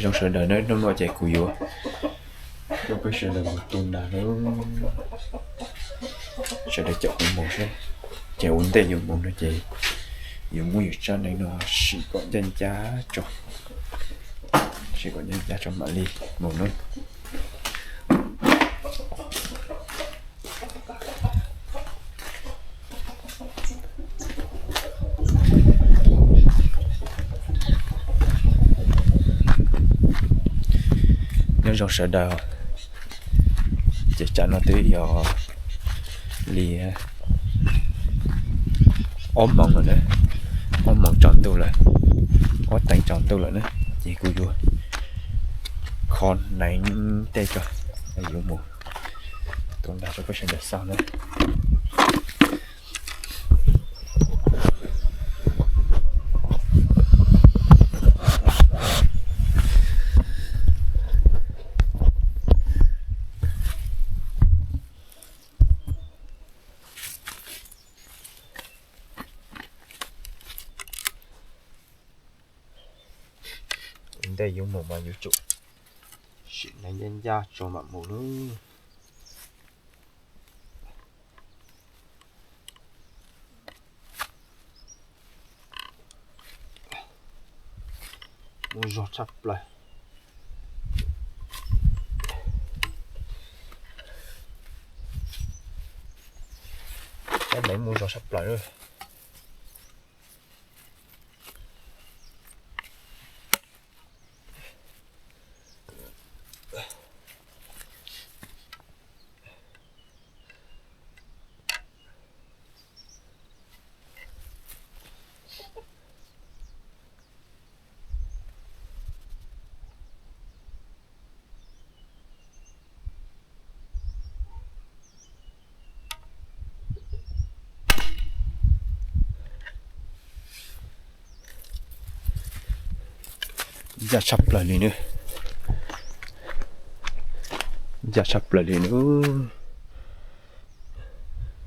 Zoo sawv daws na, hnub no ces kuv yuav coj peb sawv daws mus tu nas na. Sawv daws caum kuv mus seb, ces ua ntej yuav mus no ces yuav muab yus tsab neeb no sim kom ncaj ncaj tso, sim kom ncaj ncaj tso mam li mus na. Nyob zoo sawv daws, ces tsam no twb yog li ob moos lawm na, ob moos tsaus ntuj lawm, ob teev tsaus ntuj lawm na, ces kuv yuav kho neev tej tso, yuav mus tu nas rau peb sawv daws xauj na. Ua ntej yuav mus mas yuav tsum sim neev ncaj ncaj tso mam mus lawm. Muaj zog tshaj plaws. Tsab neev muaj zog tshaj plaws. Ncaj tshaj plaws li nawb. Ncaj tshaj plaws li nawb.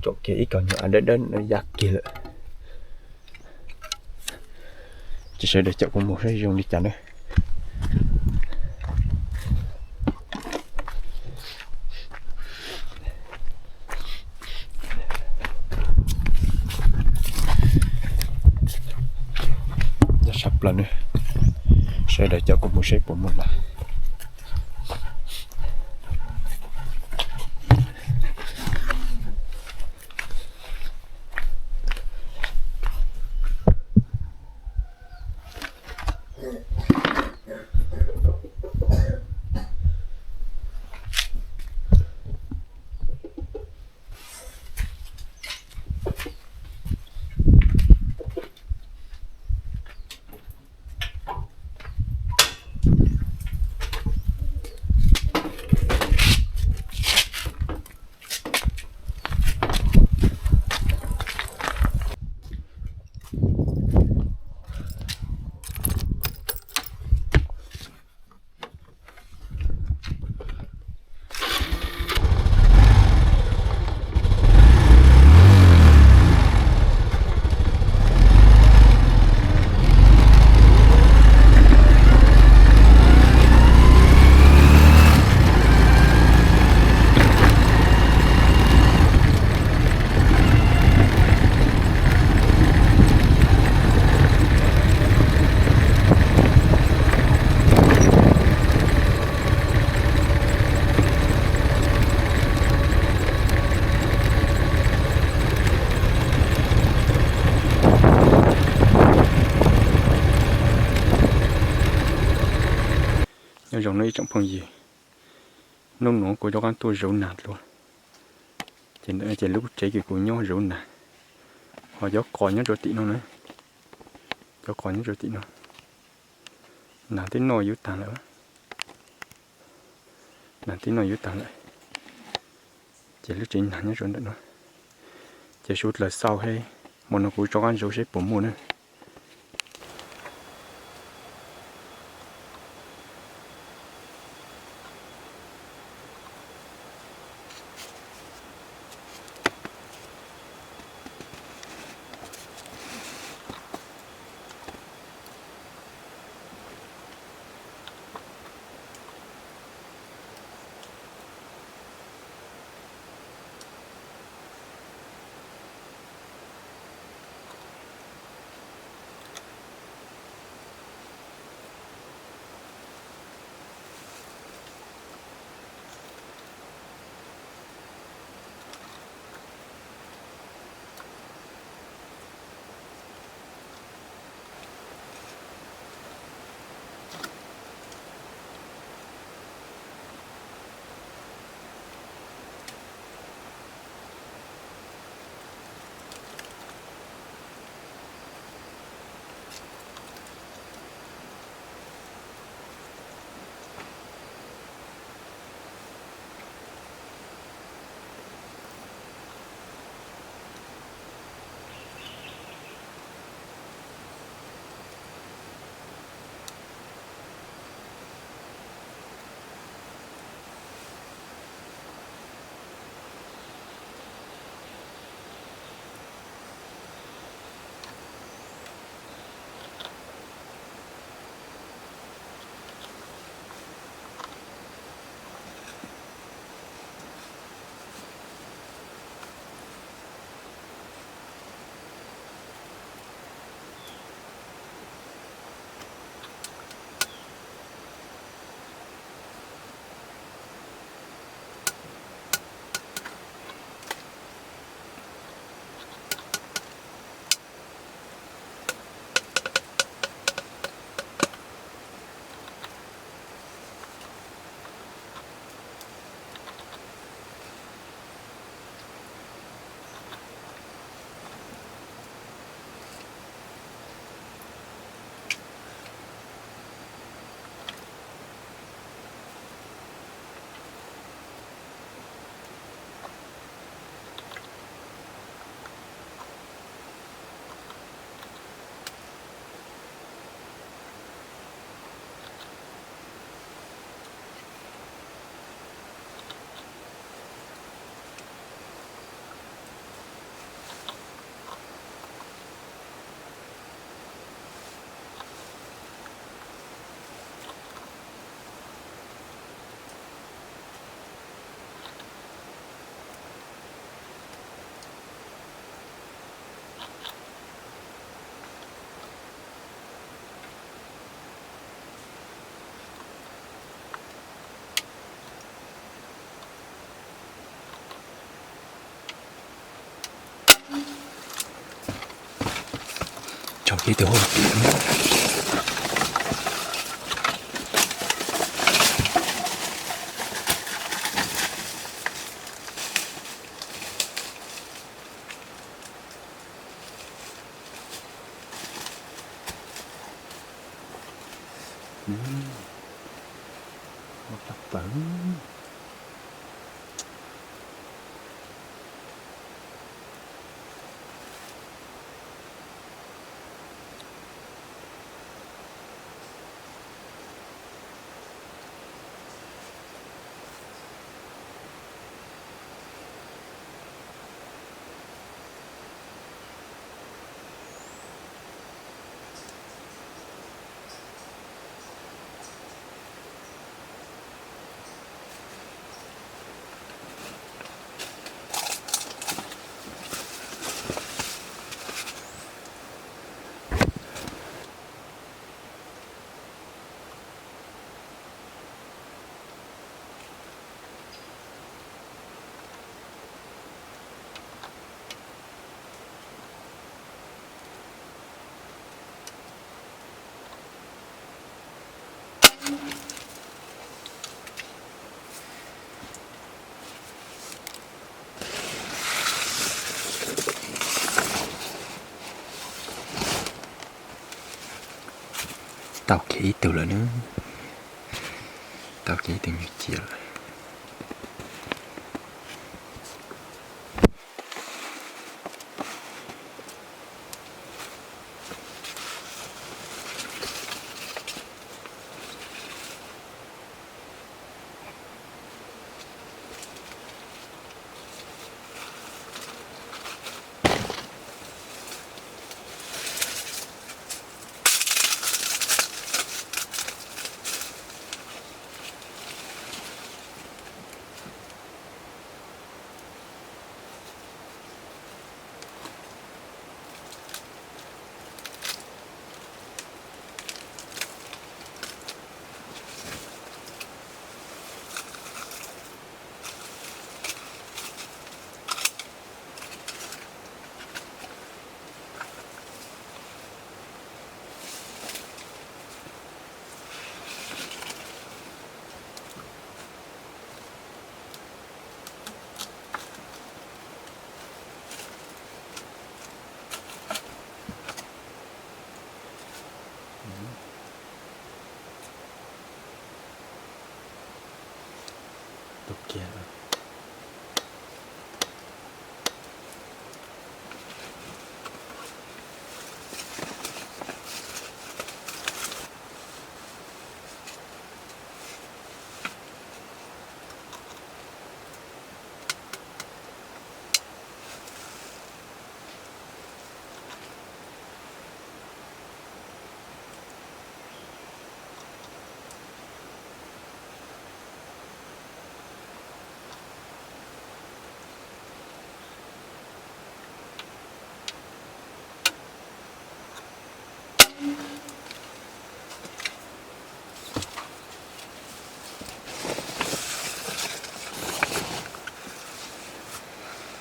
Tsom kiag ib kaug nyuag av dawb dawb no ya kiag lawm. Ces sawv daws caum kuv mus saib zoo li cas nawb. Ncaj tshaj plaws nawb. Sawv daws caum kuv mus saib puas muaj nas. Nyob zoo nawb ib tsoom phooj ywg, hnub no kuv rov qab tuaj zauv nas dua. Ces ntawm no ces lub tsev kws kuv nyob zauv nas, ho cov qos nyob rau tim no na, cov qos nyob rau tim no, nas twb noj yuav tag lawm, nas twb noj yuav tag lawm. Ces lub tsev nas nyob rau ntawm no. Ces sawv daws xauj, hmo no kuv rov qab zauv seb puas muaj na. Ces tus hauj lwm plaws. Tau kiag ib tug lawm na. Tau kiag ib tug nyuag ciam lawm. Tus kiag.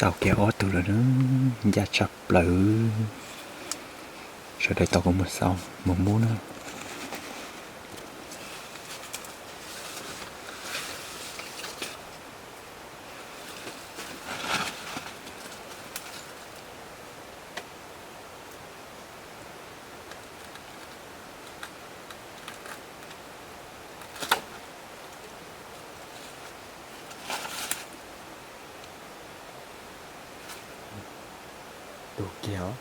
Tau kiag ob tug lawm na, ncaj tshaj plaws. Sawv daws tos kuv mus xauj mus muab na. Tus kiag os.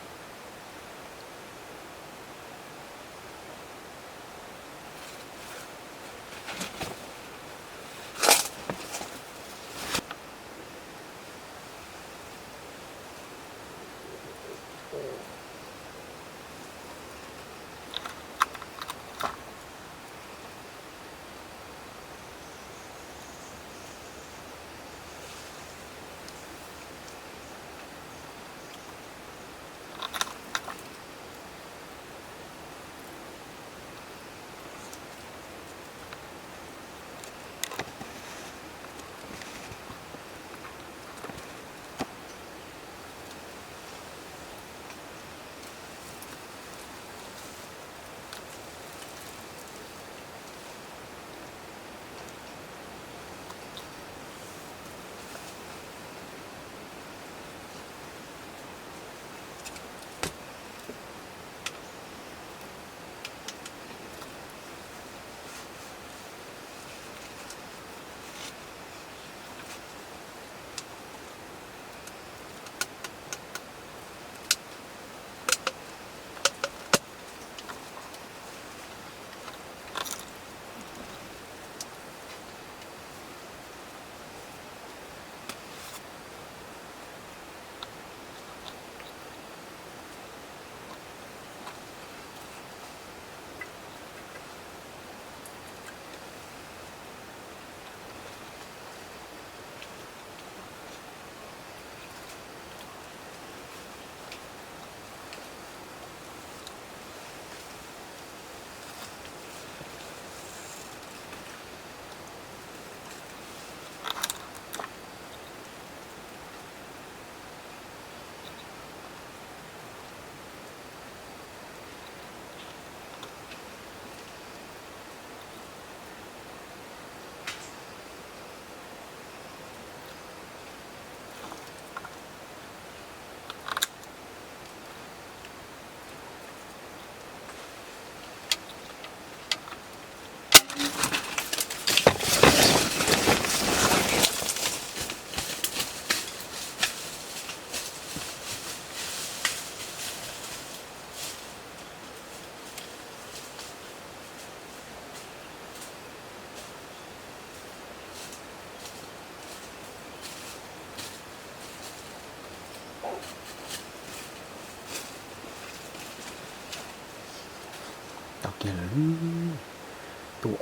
Tu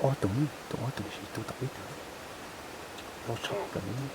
ob tug, tu ob tug, tu tau ib tug. Loj tshaj plaws.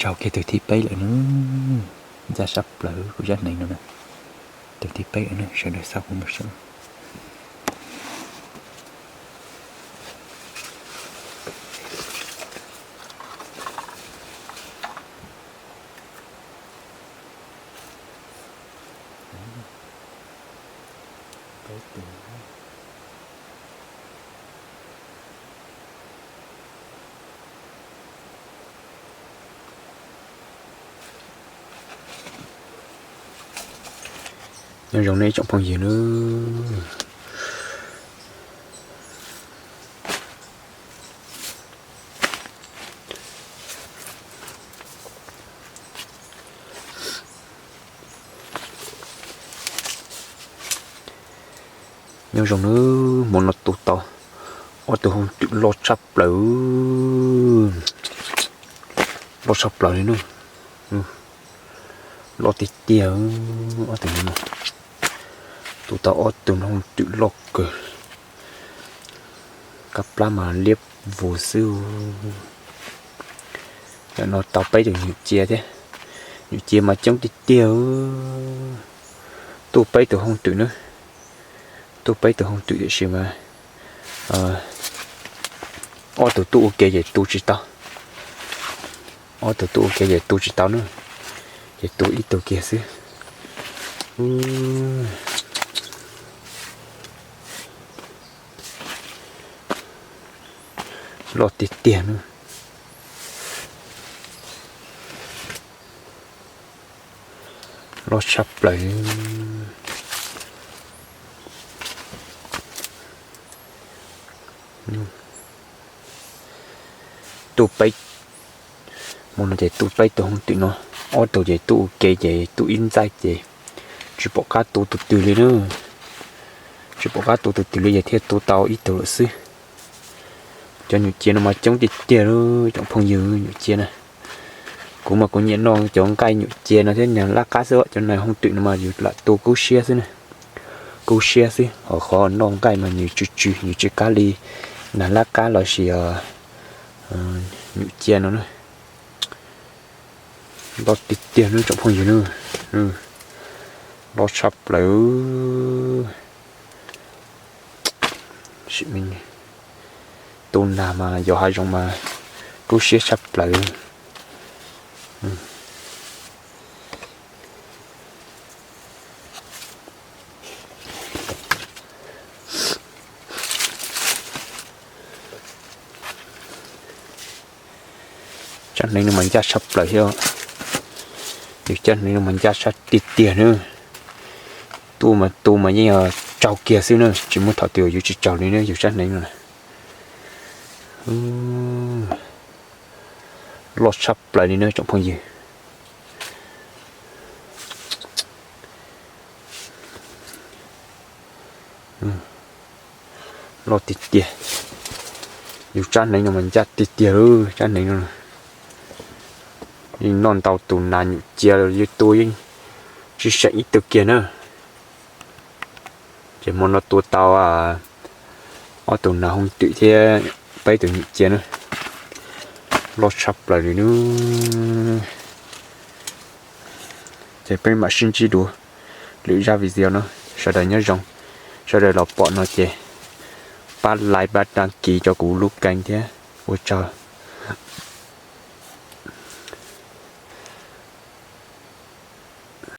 Tau kiag tug thib peb lawm na. Ncaj sab plaws kuv zaj hneev no na. Tug thib peb lawm na, sawv daws xauj kuv mus saib. Nyob zoo nej tsoom phooj ywg nawb. Nyob zoo nawb, hmo no tu tau ob tug hooj twm loj tshaj plaws, loj tshaj plaws li na. Loj tiag tiag, ob tug no. Tu tau ob tug hooj twm loj kawg. Kab plab mas liab vus xwb. Ntawm no tau peb tus nyuam cia thiab. Nyuam cia mas coob tiag tiag. Tuaj peb tus hooj twm na. Tuaj peb tus hooj twm tiam sis mas ob tug tuaj ua ke ces tu tsis tau. Ob tug tuaj ua ke ces tu tsis tau na. Ces tu ib tug kiag xwb. Loj tiag tiag na. Loj tshaj plaws. Tuaj peb, hmo no ces tuaj peb tus hooj twm no, ob tug ces tuaj ua ke ces tuaj ib ntxaij ces tsis pom qab tu tus twg li na. Tsis pom qab tu tus twg li ces thiaj tu tau ib tug lawm xwb. Cov nyuam cia no mas coob tiag tiag li, cov phooj ywg, nyuam cia na. Kuv mas kuv nyiam noj cov nqaij nyuam cia no thiab nag laj qab xwb, cov nag hooj twm no mas yus lam tu kub siab xwb na. Kub siab xwb, ho qhov noj nqaij mas nws tsw tsw, nws tsis qab li nag laj qab lossis nyuam cia no na. Loj tiag tiag nawb tsoom phooj ywg nawb. Loj tshaj plaws. Tu nag mas yos hav zoov mas kub siab tshaj plaws. Tsab hneev no mas ncaj tshaj plaws thiab. Yus tsab hneev no mas ncaj tshaj tiag tiag nawb. Tu mas tu mas yeej yog tsaug kiag xwb na, tsis muaj thaum twg yus tsis tsaug li na yus tsab hneev no. Loj tshaj plaws li na tsoom phooj ywg. Loj tiag tiag. Yus tsab hneev no mas ncaj tiag tiag lub tsab hneev no. Yeej noj ntau tus nas nyuam cia los yeej tua yeej tsis seem ib tug kiag na. Ces hmo no tua tau ob tug nas hooj twm thiab peb tus nyuam cia na. Loj tshaj plaws li na. Ces peb mam sib ntsib dua lwm zaj video no. Sawv daws nyob zoo, sawv daws los pom no ces pab like pab đăng ký rau kuv lub kênh thiab ua tsaug.